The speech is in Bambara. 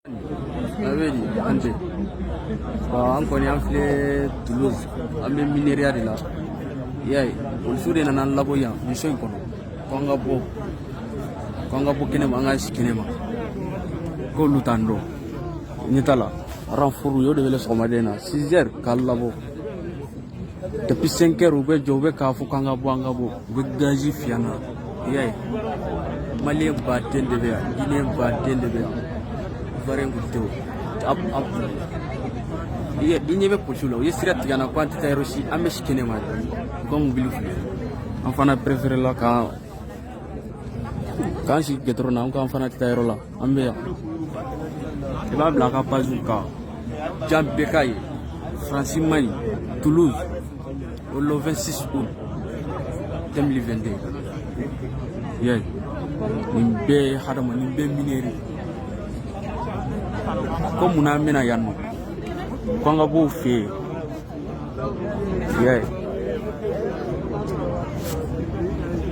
A bɛ di an tɛ an kɔni an filɛ Toulouse, an bɛ mineria de la. I y'a ye, polisiw de nana an labɔ yan nin so in kɔnɔ ko an ka bɔ, ko an ka bɔ kɛnɛma, an ka si kɛnɛma, k'olu t'an dɔn. Ɲɛ t'a la, renfort u y'o de wele sɔgɔmaden na 6 heures k'a labɔ. Depuis 5 heures u bɛ jɔ, u bɛ k'a fɔ k'an ka bɔ, an ka bɔ. U bɛ gazi fiyɛ an na. I y'a ye, Malien baden de bɛ yan, Guinéen baden de bɛ yan, Ivoirien kun tɛ o. I ɲɛ bɛ polisiw la, u ye sira tigɛ an na ko an tɛ taa yɔrɔ si, an bɛ si kɛnɛma de. U ka mobili filɛ, an fana préféré la k'an sigi goudron na. An ko an fana tɛ taa yɔrɔ la, an bɛ yan. I b'a bila a ka page kan, jan bɛɛ k'a ye. Faransi man ɲi. Toulouse, le 26 août 2022. I y'a ye, nin bɛɛ ye hadama, nin bɛɛ mineur. Ko munna an bɛna yan nɔ? Ko an ka b'o fɛ yen. I y'a ye.